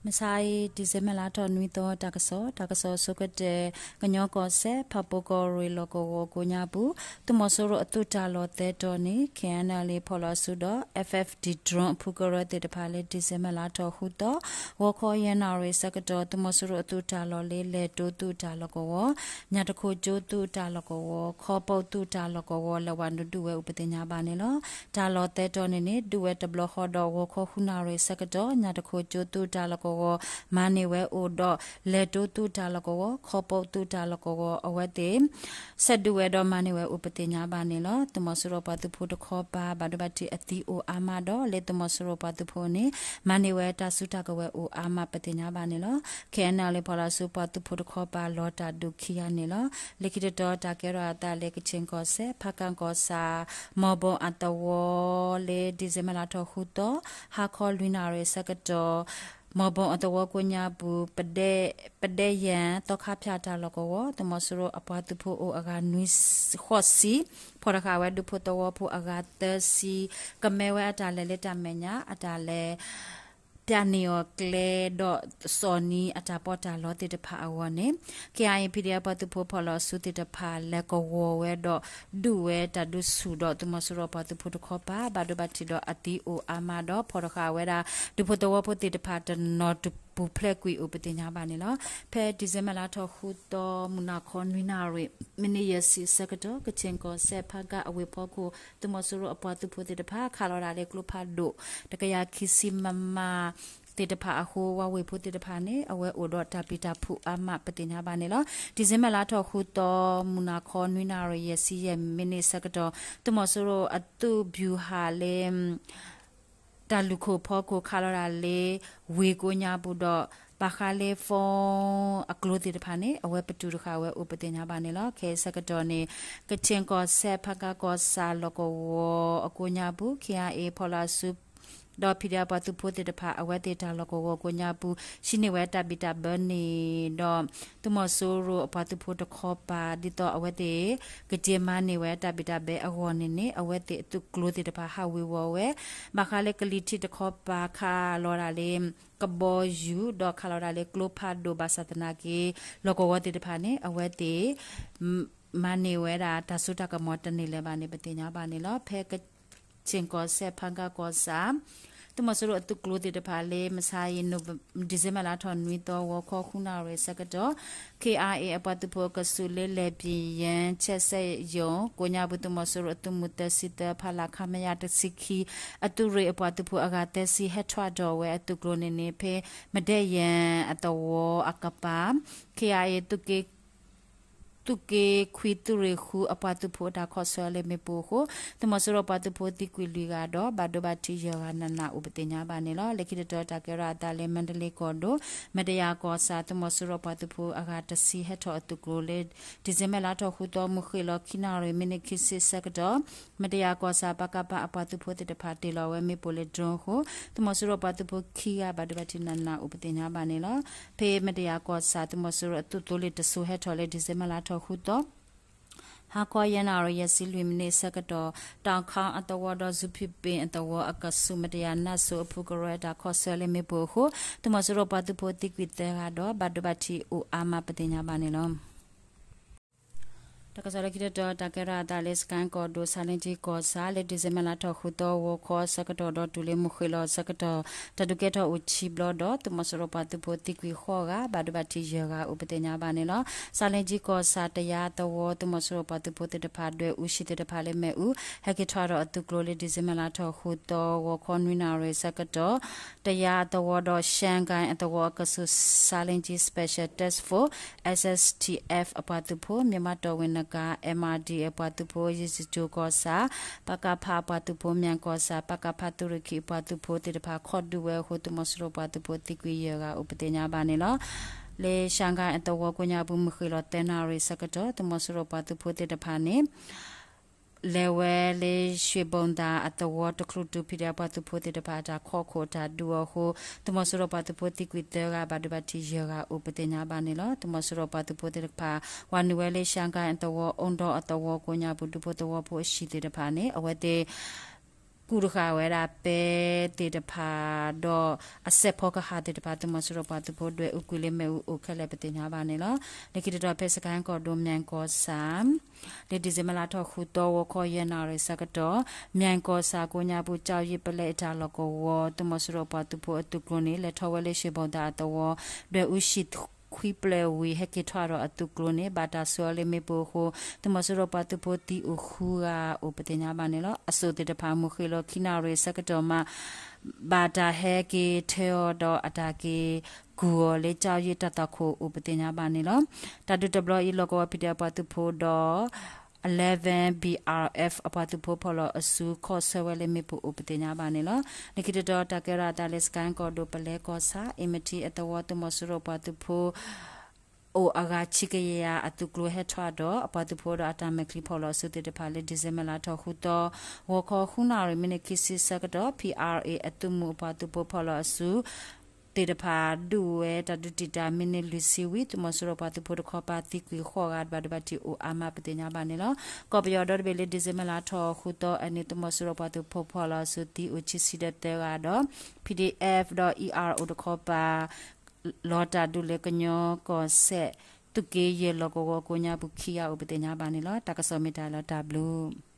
မဆါအံၤ December လါထီၣ်နွံသီ တၢ်ကစီၣ်, တၢ်ကစီၣ်အဆိကတၢၢ် ကညီကီၢ်စဲၣ် ဖၣ်ပူၤကီၢ်ရ့ၣ်လီၢ်ကဝီၤကိးညါပူၤ သုးမီၤစိရိၤအသုးတၢ်လီၢ်သၢတီၤန့ၣ် KNLA ဖီၣ်လီၤအစုဒီး FFD drone အဖုကရၢသ့ၣ်တဖၣ်လၢ December လါထီၣ်ဃုသီ ဂီၤခီယဲၢ်နၣ်ရံၣ်ဆၢကတီၢ် သုးမီၤစိရိၤအသုးတၢ်လီၢ်လၢ လဲၣ်တိသုးတၢ်လီၢ်ကဝီၤ ညၣ်တခိၣ်ကၠိသုးတၢ်လီၢ်ကဝီၤ ခီပိသုးတၢ်လီၢ်ကဝီၤ လဲၤဝဲနုာ်ဒုးဝဲအိၣ်ပသ့ၣ်ညါဘၣ်န့ၣ်လီၤ. တၢ်လီၢ်သၢတီၤန့ၣ်န့ၣ် ဒုးဝဲတဘျီဃီဒီး ဂီၤခီဃုနၣ်ရံၣ်ဆၢကတီၢ် ညၣ်တခိၣ်ကၠိသုးတၢ်လီၢ်ကဝီၤ မၤန့ၢ်ဝဲအိၣ်ဒီး လဲၣ်တိသုးတၢ်လီၢ်ကဝီၤ ခီပိသုးတၢ်လီၢ်ကဝီၤ အဝဲသ့ၣ် ဆဲးဒုးဝဲဒီးမၤန့ၢ်ဝဲအိၣ်ပသ့ၣ်ညါဘၣ်န့ၣ်လီၤ. သုးမီၤစိရိၤပှၤသုးဖိတခီပၤ ဘၣ်ဒိဘၣ်ထံးအသံအိၣ်အါမးဒီး လၢသုးမီၤစိရိၤပှၤသုးဖိန့ၣ် မၤန့ၢ်ဝဲတၢ်စုတၢ်ကဝဲၤအိၣ်အါမးပသ့ၣ်ညါဘၣ်န့ၣ်လီၤ. KNLA ဖီၣ်လီၤအစုပှၤသုးဖိတခီပၤလီၤတၢ်ဒုးခံဂၤန့ၣ်လီၤ. လၢခံတတီၤတၢ်ကဲထီၣ်အသးလၢ ကချင်ကီၢ်စဲၣ် ဖားကန့်ကီၢ်ဆၣ် မီၢ်ဘိၣ်အသဝီလၢ December လါထီၣ်ဃုသီ ဟါခီလွံၢ်နၣ်ရံၣ်ဆၢကတီၢ် မီၢ်ဘိၣ်အသဝီကိးညါပူၤ ပဒဲယၣ် သီခါဖၠၣ်တၢ်လီၢ်ကဝီၤ သုးမီၤစိရိၤအပှၤသုးဖိအိၣ်အဂၤနွံဃိးဆံ ဖီၣ်တဃာ်ဝဲဒူဖိသဝီဖိအဂၤသၢဆံ ကမဲဝဲအတၢ်လဲၤလၢတၢ်မဲာ်ညါ အတၢ်လဲၤ ပျၢ်န့ၢ်အီၤကျဲဒီးစီၤနံၤအတၢ်ပီးတၢ်လီသ့ၣ်တဖၣ်အဂီၢ်န့ၣ် KIA PDF ပှၤသုးဖိဖီၣ်လီၤအစုသ့ၣ်တဖၣ်လဲၤကဝီၤဝဲဒီး ဒုးဝဲတၢ်ဒုးဆူၣ်ဒီး သုးမီၤစိရိၤပှၤသုးဖိတခီပၤ ဘၣ်ဒိဘၣ်ထံးဒီးအသံအိၣ်အါမးဒီး ဖီၣ်တဃာ်ဝဲဒၣ် ဒူဖိသဝီဖိသ့ၣ်တဖၣ်တနီၤတပူၤဖျဲးကွံာ်အိၣ်ပသ့ၣ်ညါဘၣ်န့ၣ်လီၤ. ဖဲ December လါထီၣ်ဃုသီ မုၢ်နၤခီနွံနၣ်ရံၣ် မံးနံးယဲၢ်ဆံဆၢကတီၢ် ကချင်ကီၢ်စဲၣ် ဖားကန့်အဝ့ၢ်ဖီခိၣ် သုးမီၤစိရိၤအပှၤသုးဖိသ့ၣ်တဖၣ် ခးလီၤဒၣ်လၢကျိဖးဒိၣ် တကယၤခံဆံ မမ သ့ၣ်တဖၣ်အဃိ ဝၤဝ့ၢ်ဖိသ့ၣ်တဖၣ်န့ၣ် အဝဲအိၣ်ဒီးတၢ်ပျံၤတၢ်ဖုးအါမးပသ့ၣ်ညါဘၣ်န့ၣ်လီၤ. December လါထီၣ်ဃုသီ မုၢ်နၤခီနွံနၣ်ရံၣ်ယဲၢ်ဆံယဲၢ်မံးနံးဆၢကတီၢ် သုးမီၤစိရိၤအသုးဗျူဟာလၢ တၢ်လုၢ်ခိၣ်ဖီခိၣ် ခးလီၤဒၣ်လၢ ဝ့ၢ်ကိးညါပူၤဒီး ဘၣ်ဃးလၢ phone အကျိၤသ့ၣ်တဖၣ်န့ၣ် အဝဲပတုာ်တဃာ်ဝဲအိၣ်ပသ့ၣ်ညါဘၣ်န့ၣ်လီၤ. ခဲအံၤဆၢကတီၢ်န့ၣ် ကချင်ကီၢ်စဲၣ် ဖားကန့်ကီၢ်ဆၣ်လီၢ်ကဝီၤအကိးညါပူၤ KIA ဖီၣ်လီၤအစု ဒီး PDF ပှၤသုးဖိသ့ၣ်တဖၣ် အဝဲသ့ၣ်တၢ်လီၢ်ကဝီၤကိးညါပူၤ ဟံးန့ၢ်ဝဲတၢ်ဘံၣ်တၢ်ဘၢန့ၣ်ဒီး သုးမီၤစိရိၤအပှၤသုးဖိတခီပၤ ဒ်သိးအဝဲသ့ၣ် ကတ့မၤန့ၢ်ဝဲတၢ်ဘံၣ်တၢ်ဘၢအဂီၢ်န့ၣ်န့ၣ် အဝဲသ့ၣ်အသုးကျိၤသ့ၣ်တဖၣ်ဟးဝ့ၤဝီၤဝဲ ဘၣ်ဃးလၢကလံၤထံးတခီပၤ ခးလီၤဒၣ်လၢ ကဘီယူၤ ဒီးခးလီၤဒၣ်လၢကျိဖးဒိၣ် ဘၣ်ဆၣ်သနာ်က့ လီၢ်ကဝီၤသ့ၣ်တဖၣ်န့ၣ် အဝဲသ့ၣ် မၤန့ၢ်ဝဲဒၣ်တၢ်စိတၢ်ကမီၤတန့ၢ်လၢၤဘၣ်န့ၣ် ပသ့ၣ်ညါဘၣ်န့ၣ်လီၤ. ဖဲ ကချင်ကီၢ်စဲၣ် ဖားကန့်ကီၢ်ဆၣ် သုးမီၤစိရိၤအသုးကျိၤသ့ၣ်တဖၣ်လၢ မဆါအံၤ December လါထီၣ်နွံသီ ဂီၤခီဃုနၣ်ရံၣ်ဆၢကတီၢ် KIA အပှၤသုးဖိအကဆူးလၢ လဲၣ်ပံၤယၣ် ဆဲးစဲးယိၣ် ကိးညါပူၤ သုးမီၤစိရိၤအသုးမုၢ်သၢဆံသၢ ဖလခမရ တဆံခံ အသုးရ့ၣ်အပှၤသုးဖိအဂၤသၢဆံ ဟဲထီၣ်ဒီးဝဲအသုးကျိၤန့ၣ်န့ၣ် ဖဲ မဒဲယၣ်အသဝီအကပၤ KIA သုးက့ သုးက့ခွံသုးရ့ၣ်ဃုအပှၤသုးဖိအတၢ်ခီၣ်ဆၢလၢမ့ၣ်ပိၢ်အဃိ သုးမီၤစိရိၤပှၤသုးဖိသံကွံာ်လွံၢ်ဂၤဒီး ဘၣ်ဒိဘၣ်ထံးယဲၢ်ဂၤနးနးအိၣ်ပသ့ၣ်ညါဘၣ်န့ၣ်လီၤ. လၢခံတတီၤတၢ်ကဲထီၣ်အသးလၢ မါဒလ့ကီၢ်ဒိၣ် မတယၤကီၢ်ဆၣ် သုးမီၤစိရိၤပှၤသုးဖိအဂၤတဆံဟဲထီၣ်အသုးကျိၤလၢ December လါထီၣ်ဃုသီ မုၢ်ဃ့ၢ်လီၤခံနၣ်ရံၣ် မံးနံးခံဆံဆၢကတီၢ် မတယၤကီၢ်ဆၣ် ပကဖ အပှၤသုးဖိသ့ၣ်တဖၣ်တ့ၢ်လီၤဝဲမ့ၣ်ပိၢ်လၢ drone အဃိ သုးမီၤစိရိၤပှၤသုးဖိခံဂၤ ဘၣ်ဒိဘၣ်ထံးနးနးအိၣ်ပသ့ၣ်ညါဘၣ်န့ၣ်လီၤ. ဖဲမတယၤကီၢ်ဆၣ် သုးမီၤစိရိၤအသုးသိလ့ၣ်တစိၤဟဲထီၣ်လၢ December လါထီၣ်ဃုသီ ဟါခီယဲၢ်နၣ်ရံၣ်ယဲၢ်ဆံလွံၢ်မံးနံးဆၢကတီၢ် တၢ်ခီအသဝီဒီး စူဖံးပ့ၣ်အသဝီအကဆူး မတယၤနၢ်စိအဖုကရၢအတၢ်ခီၣ်ဆၢလၢမ့ၣ်ပိၢ်အဃိ သုးမီၤစိရိၤပှၤသုးဖိသံကွံာ်သၢဂၤဒီး ဘၣ်ဒိဘၣ်ထံးအိၣ်အါမးပသ့ၣ်ညါဘၣ်န့ၣ်လီၤ. တၢ်ကစီၣ်လၢခံတတီၤ တၢ်ကဲထီၣ်အသးလၢ စကဲၣ်ကီၢ်ဒိၣ် ဆါလ့ကၠံကီၢ်ဆၣ် လၢ December လါထီၣ်ဃုသီ ဂီၤခီဆၢကတီၢ်ဒီးတုၤလၢမုၢ်ဃ့ၢ်လီၤဆၢကတီၢ် တၢ်ဒုးကဲထီၣ်အိၣ်ခံဘျီဒီး သုးမီၤစိရိၤပှၤသုးဖိသံကွံာ်ဃိးဂၤ ဘၣ်ဒိဘၣ်ထံးယဲၢ်ဂၤအိၣ်ပသ့ၣ်ညါဘၣ်န့ၣ်လီၤ. ဆါလ့ကၠံကီၢ်ဆၣ် တယါသဝီ သုးမီၤစိရိၤပှၤသုးဖိသ့ၣ်တဖၣ် ဒွဲၣ်အူဆံးသ့ၣ်တဖၣ်လၢမ့ၣ်အူ ဟဲက့ၤထွဲဒီးအသုးကျိၤလၢ December လါထီၣ်ဃုသီ ဂီၤခီနွံနၣ်ရံၣ်ဆၢကတီၢ် တယါအသဝီဒီး ရှန်ကိုင်းအသဝီအကဆူး ဆါလ့ကၠံ Special Task Force SSTF အပှၤသုးဖိ မြန်မာ့တော်ဝင်နဂါး MRDA အပှၤသုးဖိ ယစကၠိၤကီၢ်ဆၣ် ပကဖ အပှၤသုးဖိ မၠၣ်ကီၢ်ဆၣ် ပကဖ သုးရ့ၣ်ခံအပှၤသုးဖိသ့ၣ်တဖၣ် ခီၣ်ဒုးဝဲအဃိ သုးမီၤစိရိၤပှၤသုးဖိသံကွံာ်ယဲၢ်ဂၤအိၣ်ပသ့ၣ်ညါဘၣ်န့ၣ်လီၤ. လၢ ရှန်ကိုင်းအသဝီကိးညါပူၤ မုၢ်ဃ့ၢ်လီၤသၢနၣ်ရံၣ်ဆၢကတီၢ် သုးမီၤစိရိၤပှၤသုးဖိသ့ၣ်တဖၣ်န့ၣ် လဲၤဝဲလၢ ရွှေဘုံသာ အသဝီတချုးတုၤ ဖံးဒဲး ပှၤသုးဖိသ့ၣ်တဖၣ်အတၢ်ခီၣ်ခိၣ်တၢ်ဒုးအဃိ သုးမီၤစိရိၤပှၤသုးဖိသံကွံာ်သၢဂၤ ဘၣ်ဒိဘၣ်ထံးယဲၢ်ဂၤအိၣ်ပသ့ၣ်ညါဘၣ်န့ၣ်လီၤ. သုးမီၤစိရိၤပှၤသုးဖိသ့ၣ်တဖၣ် ဝၤနုာ်ဝဲလၢ ရှန်ကိုင်းအသဝီ အူဒီအသဝီကိးညါပူၤ ဒူဖိသဝီဖိအဟံၣ်သ့ၣ်တဖၣ်န့ၣ် အဝဲသ့ၣ် ကူၣ်တဃာ်ဝဲဒၣ်ပဲသ့ၣ်တဖၣ်ဒီး အစဲးဖီကဟၣ်သ့ၣ်တဖၣ် သုးမီၤစိရိၤပှၤသုးဖိဒွဲၣ်အူကွံာ်လၢမ့ၣ်အူအိၣ်ခဲလၢာ် ပသ့ၣ်ညါဘၣ်န့ၣ်လီၤ. လၢခံတတီၤဖဲ စကဲၣ်ကီၢ်ဒိၣ် မၠဲၣ်ကီၢ်ဆၣ် လၢ December လါထီၣ်ဃုသီ ဂီၤခီယဲၢ်နၣ်ရံၣ်ဆၢကတီၢ် မၠဲၣ်ကီၢ်ဆၣ်ကိးညါပူၤ ကၠီယ့ၣ်ပလဲအတၢ်လီၢ်ကဝီၤ သုးမီၤစိရိၤပှၤသုးဖိအသုးကျိၤန့ၣ် လဲၤထီၣ်ဝဲလၢ ရွှေဘုံသာ အသဝီ ဒွဲၣ်အူဟံၣ်ခွံဖျၢၣ်ဝံၤ ဟဲက့ၤထီၣ်ဒီးအသုးကျိၤန့ၣ် ဘၣ်တၢ်ဆှၢအီၤလၢမ့ၣ်ပိၢ်အဃိ သုးမီၤစိရိၤပှၤသုးဖိသံအိၣ်ဃုဂၤအိၣ် ပသ့ၣ်ညါဘၣ်န့ၣ်လီၤ. အစိၣ်သ့ၣ်တဖၣ် မုၢ်ဃ့ၢ်လီၤခံနၣ်ရံၣ်ဆၢကတီၢ်မး ဘၣ်တၢ်ဟဲက့ၤထၢအီၤဒီးအတၢ်က့ၤကူၣ်အီၤလၢ ကၠီယ့ၣ်တၢ်သွၣ်ခိၣ်အိၣ် ပသ့ၣ်ညါဘၣ်န့ၣ်လီၤ. တၢ်ဒုးတဘျီအံၤ လီၢ်ကဝီၤ PDF အပှၤသုးဖိဒီး eleven B R F အပှၤသုးဖိဖီၣ်လီၤအစု ခီၣ်ဆၢဝဲလၢမ့ၣ်ပိၢ်အိၣ် ပသ့ၣ်ညါဘၣ်န့ၣ်လီၤ. လၢခံတတီၤ တၢ်ကဲထီၣ်အသးလၢ စကဲၣ်ကီၢ်ဒိၣ် ပလဲကီၢ်ဆၣ် အ့မထံအသဝီ သုးမီၤစိရိၤပှၤသုးဖိ အိၣ်အဂၤဆံကယၤအသုးကျိၤဟဲထီၣ်ဒီး အပှၤသုးဖိဒီးအတၢ်မဲာ်ချံဖီၣ်လီၤအစုသ့ၣ်တဖၣ်လၢ December လါထီၣ်ဃုသီ ဂီၤခီဃုနၣ်ရံၣ်မံးနံးခံဆံဆၢကတီၢ် P R A အသုးမုၢ်အပှၤသုးဖိဖီၣ်လီၤအစု သ့ၣ်တဖၣ်ဒုးဝဲတၢ်ဒုးတံာ်တာ်မံးနံးလွံၢ်ဆံဝံၤ သုးမီၤစိရိၤပှၤသုးဖိတခီပၤသံကွံာ်ဃိးဂၤ တဘၣ်ဒိဘၣ်ထံးအိၣ်အါမး ပသ့ၣ်ညါဘၣ်န့ၣ်လီၤ. ကီၢ်ပယီၤဒီတဘ့ၣ်လၢ December လါထီၣ်ဃုသီအနံၤ သုးမီၤစိရိၤပှၤသုးဖိဖီၣ်လီၤအစုသံအိၣ်ခံဆံဒီးသၢဂၤဒီး P D F ဒီး E R O တခီပၤ လီၤတၢ်ဒုးလၢကညီကီၢ်စဲၣ် သုးက့ယဲၢ်လီၢ်ကဝီၤကိးညါပူၤခံဂၤအိၣ် ပသ့ၣ်ညါဘၣ်န့ၣ်လီၤ. တၢ်ကစီၣ်မ့ၢ်တၢ်လီၤတၢ်ဘျုး